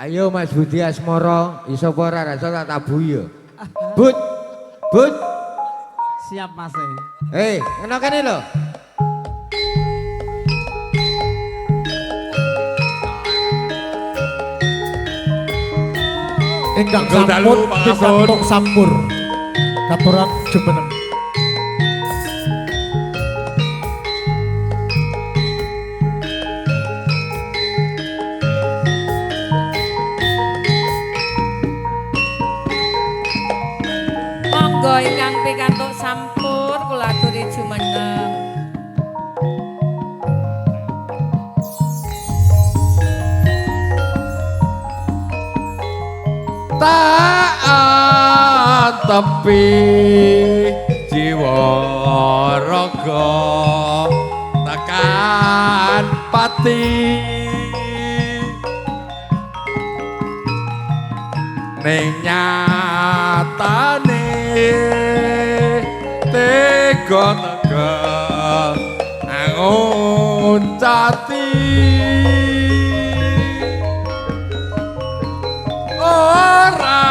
Ayo Mas Budi Asmoro, iso apa ora iso tak tabuhi ya. Bud. Bud. Siap Mas. Hei, ngono kene lho. Ingkang sampun pikantuk sampur katuran jumeneng. Monggo ingkang pikantuk sampur kula aturi jumeneng. Tak tepi jiwa raga tekan pati ning nyatane tega tegel anguncati ora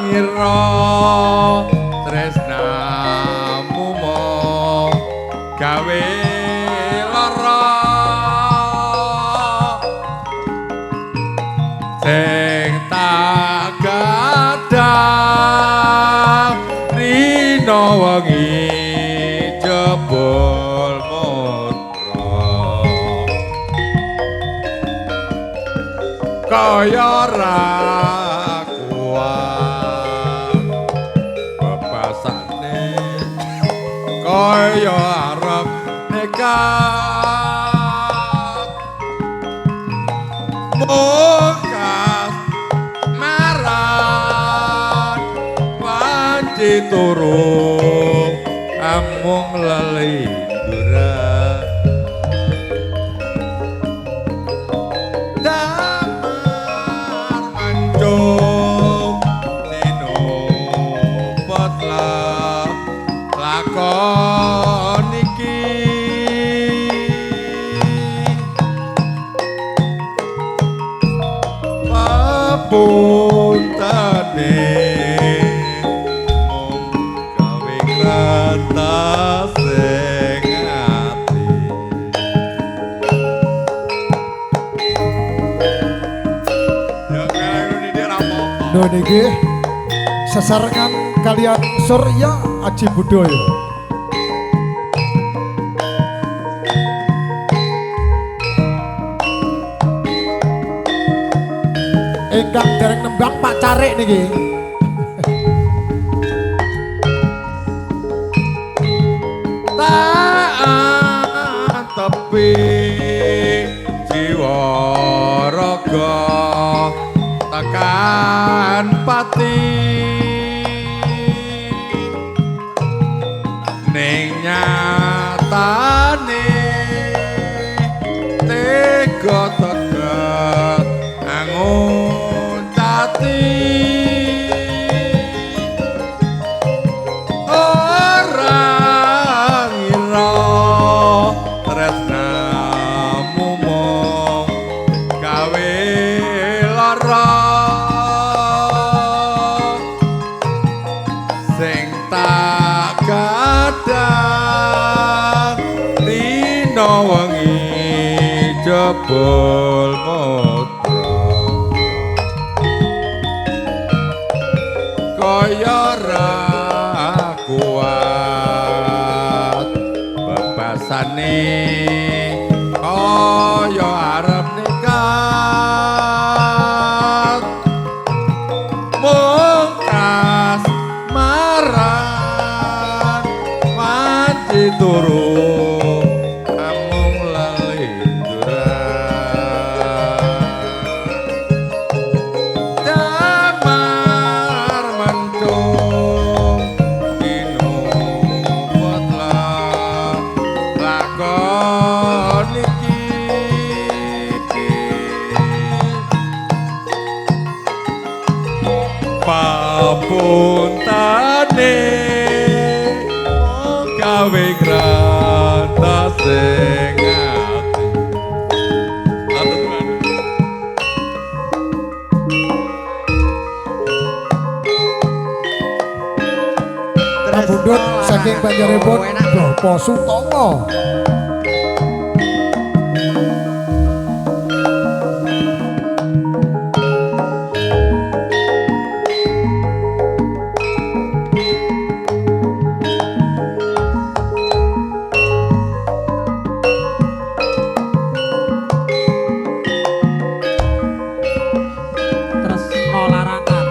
ngira tresnamu mung gawe lara sing tak gadhang rina wengi jebul mutra kaya ra kuat bebasane kaya arep nekat mungkas maran wanci turu amung lelinduran damar mancung tinupet lakon iki papuntane mung gawe krantas ing ati. Ya karo ini ra apa-apa. Nun niki sesarengan kalian Surya Aji Budoyo. Ingkang dereng nembang Pak Carik niki. Tak tepi jiwa raga tekan pati ning nyatane tega tegel anguncati ora ngira tresnamu mung gawe lara sing tak gadhang rina wengi jebul mutra kaya ra kuat bebasane kaya arep nekat mungkas maran wanci turu amung lelinduran damar mancung tinupet lakon iki papuntane mung gawe krantas ing ati. Matur nuwun. Kapundhut saking panjenenganipun Bapak Sutomo. Tresno larangan.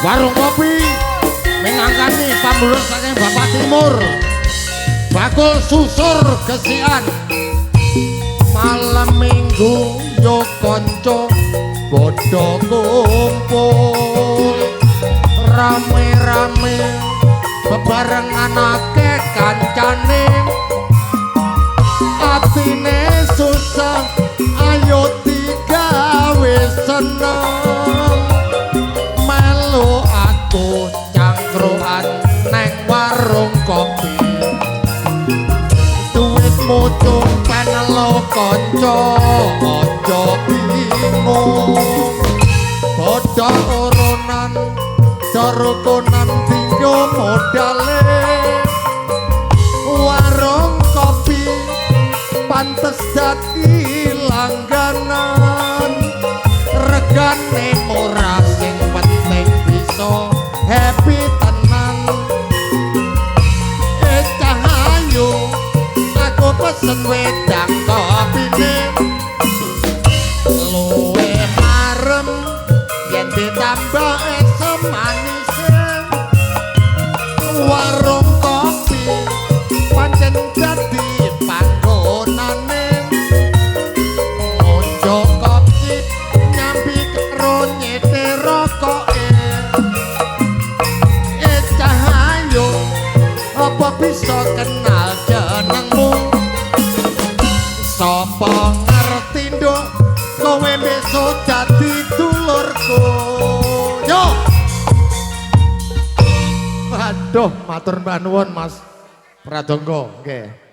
Warung kopi minangkani pamulur saking Bapak Timur. Bakul susur gesikan. Malam Minggu yo kanca padha kumpul. Rame-rame bebarengan akeh kancane. Atine susah ayo digawe seneng. Melu aku cangkruan neng warung kopi. Duitmu cumpen lo kanca aja bingung. Padha urunan darukunan dinggo modale. Warung kopi pantes dadi langganan. Regane murah sing penting bisa happy tenan. Cah ayu aku pesen wedang kopine. Luwe marem yen ditambah es manise. Warung kopi pancen dadi panggonane. Ojo kopi nyambi karo nyete rokoke. Cah ayu iso kenal jenengmu. Sapa ngerti nduk kowe besok dadi dulurku. Yo. Waduh, matur mbah nuwun Mas Pradonggo. Nggih.